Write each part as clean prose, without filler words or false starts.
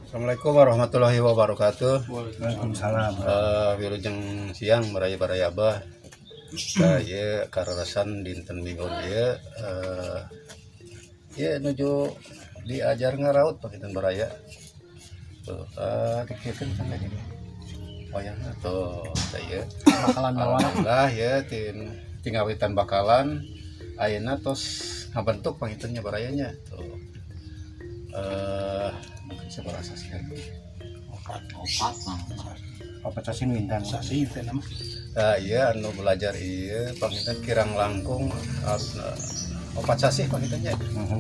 Assalamualaikum warahmatullahi wabarakatuh. Waalaikumsalam. Wilujeng siang baraya-baraya abah. Saya karasan dinten minggu ieu ieu nuju diajar ngaraut panginten baraya. Tuh, dikiekeun kan ini. Wayangna tuh saya. Bakalan bawa. Alhamdulillah ya tin tingawitan bakalan ayeuna tos ngabentuk pangintennya barayanya tuh. Mungkin sabaraha sasi lagi. Opat, opat mah. Apa cacing wintan? Sasi teh nama. Nah, iya anu belajar iya panginten kirang langkung 4 sasih pangintennya.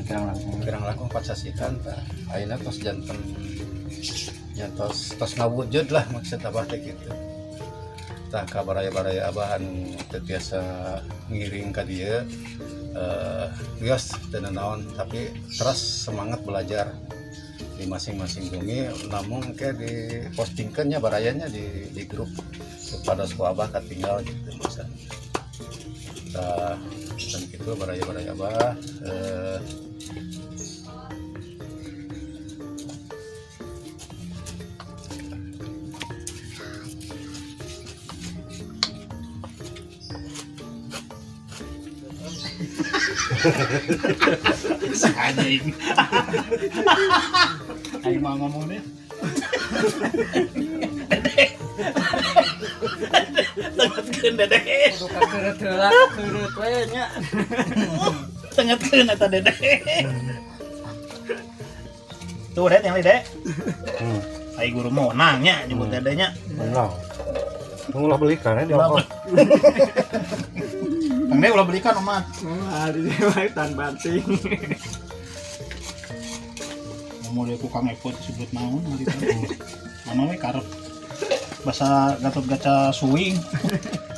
Kirang langsung. Kirang langkung 4 sasih kan tah ayeuna tos janten nya tos tos ngawujud lah maksud abah teh gitu. Tah ka baraya-baraya abah anu teu tiasa ngiring ka dieu, wios teu naon, tapi terus semangat belajar di masing-masing bumi, namun ke di postingkannya barayanya di grup kepada ku abah katinggal gitu masa. Tah dan gitu baraya-baraya abah. Anjing. Aing mau ngomong deh. Tengetkeun Dede. Kudu kakeureuh heula, kakeureuh we nya. Tengetkeun eta Dede. Tuh Dek, yang Dek. Ai guru mau nanya nyebut Dede nya. Enggak. Ulah belikan ya di ongkos. Kang Dek ulah belikan omat. Wah, di mah tan banting. Mau dia ku Kang Eko disebut naon hari itu. Mana we karep bahasa Gatot Gaca swing.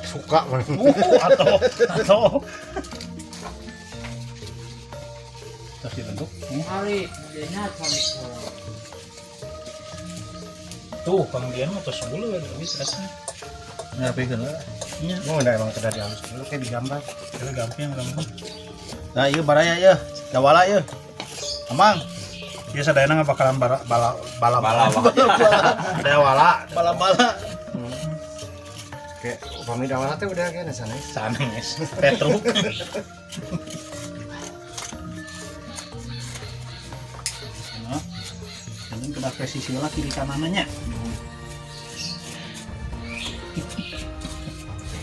Suka man. Atau terus dibentuk. Kali dinya can. Tuh Kang Dian mah tos sebuluh habis rasanya. Ngarepikeun lah. Nya, Mau enggak emang sudah dihalus dulu kayak digambar. itu gampang gampang. Nah, iya baraya ya, dawala ya. Amang, Ya sadayana nggak bakalan bara, bala bala Bala, Dawala bala-bala. Kayak upami dawala teh udah kayaknya sana. Sanes Petruk. Nah, ini kena presisi lah kiri kanannya.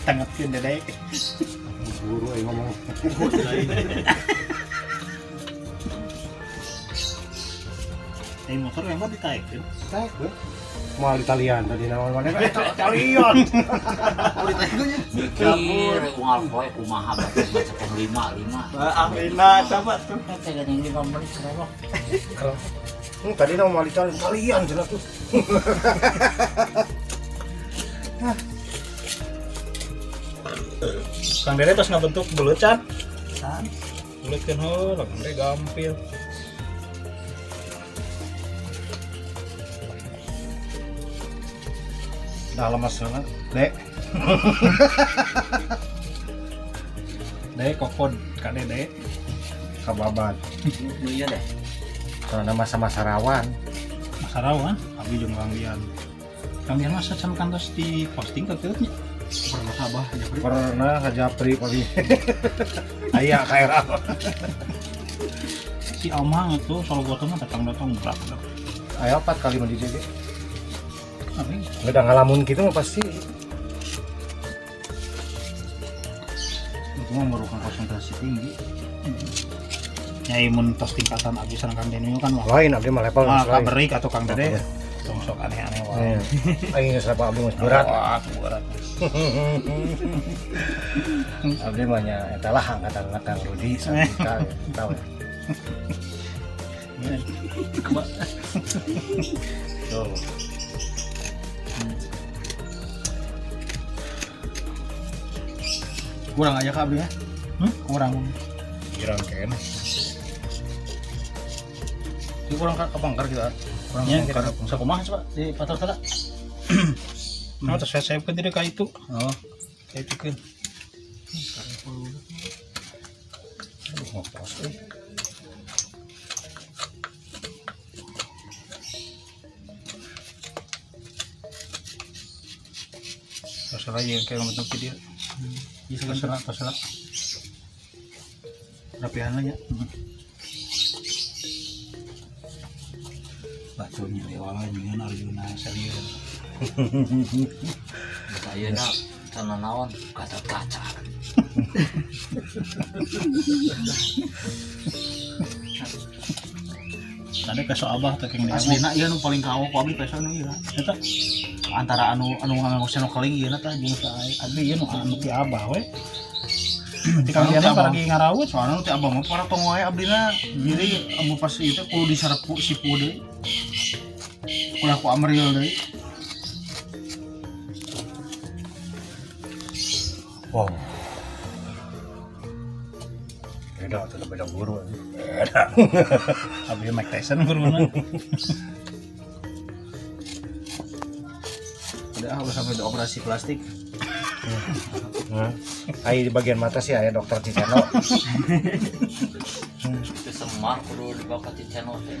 Tanggapin Dede. Guru aing ngomong. Ini motor memang ditarik kan? Teh, gue. Mau Italian tadi naon mana eta Italian. Mikir unggal poe kumaha batur bacakeun lima lima. Ahlina coba tuh. Teh geuning 5 menit serewok. Tadi naon mau Italian, Italian cenah tuh. Kang Dede terus ngabentuk belut can. Belut kan heuh, Kang Dede gampil. Dah lemes banget. Dek. Dede kokod Kak Dede. Kababan. Nu ieu deh. Karena masa-masa rawan. Masa rawan, abi jeung Kang Dian. Kang Dian masa can kantos di posting ke nya. Pernah abah Japri. Pernah ke Japri pagi. Aya KRA. Si Amang itu soal gua tuh mah datang-datang berat. Aya 4 kali mah di DG. Tapi Udah ngalamun gitu mah pasti. itu mah memerlukan konsentrasi tinggi. Nyai mun tos tingkatan abi sareng Kang Deni kan mah. Lain abdi mah level Mah lain. kaberik atau Kang Dede tong sok aneh-aneh wae. Iya. Aing geus level abdi geus berat. Wah, berat. Abdi mah nya eta lah angkatan Kang Rudi Sandika ya, tahu ya. Tuh. Kurang aja ka abdi ya. Kurang. Girang kene. Ini kurang ka pangkar kita. Kurang Ya, pangkar. kita- Sakumaha coba di patar tadi. Nah, terus saya ke diri ka itu. Oh. Ka itu kan. Aduh, ngopos euy. Terus lagi yang kayak bentuk video. Bisa Terus lah, terus lah. Rapihan aja. Batunya lewat dengan Arjuna serius. Bahasa ayeuna cenah naon Gatot Kaca. Tadi peso abah teh keng Aslina ieu nu paling kawo ku abdi peso nu ieu. Eta Antara anu anu nganggo nu keling ieu tah jeung tah abdi ieu nu anu ti abah we. Ti kang Diana lagi ngarawut. Soalnya nu ti abah mah para tong wae abdina. Jadi amun pas ieu teh kudu disarepu sipu deui. Kulah ku amril deui. Wow. Beda tuh beda guru. Beda. Abdi Mike Tyson guruna. Udah ah, udah sampai di operasi plastik. Ai di bagian mata sih aya dokter Cicano. Itu semar kudu dibawa ka Ciceno teh.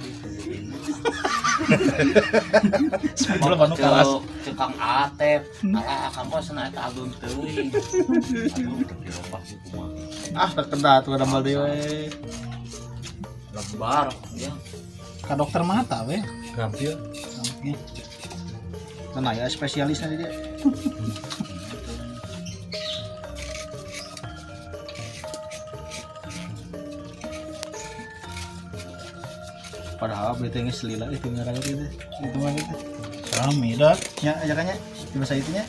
Sebelum anu kalas. Cek Kang Atep. Alah akang kok cenah eta ageung teuing. Aduh, teu dirobak sih kumaha. Ah, terkena tuh ada deui we. Lebar ya. Ka dokter mata we. Gampil. Nah, ya spesialisnya dia. Padahal abdi teh geus lila itu ngaran itu. Itu mah gitu. Rame dah. Nya ajakannya di bahasa itunya.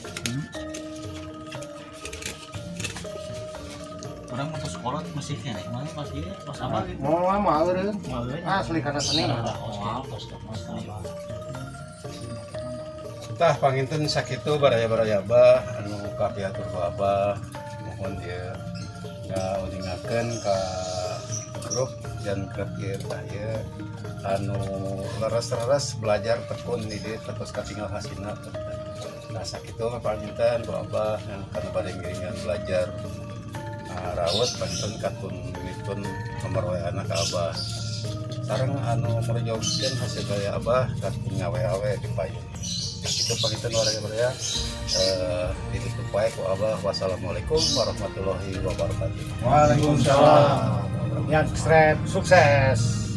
Orang mau sekolah masih kene, mana pas ieu pas apa gitu. Mau lama eureun. Malu. Asli karena seni. Moal. Tah panginten sakitu baraya-baraya abah anu kapihatur ku abah mohon dia ngauningakeun ka grup dan klub ieu tah ieu anu leres-leres belajar tekun di dieu terus katinggal hasilna. Nah sakitu panginten ku abah yang kana bade ngiringan belajar raut panginten katun mitun nomor WA na ka abah sareng anu merjogkeun hasil gaya abah katun ngawe-awe di payun. Itu panginten warga-warga ditutup wae ku abah. Wassalamualaikum warahmatullahi wabarakatuh. Waalaikumsalam. Yang sukses.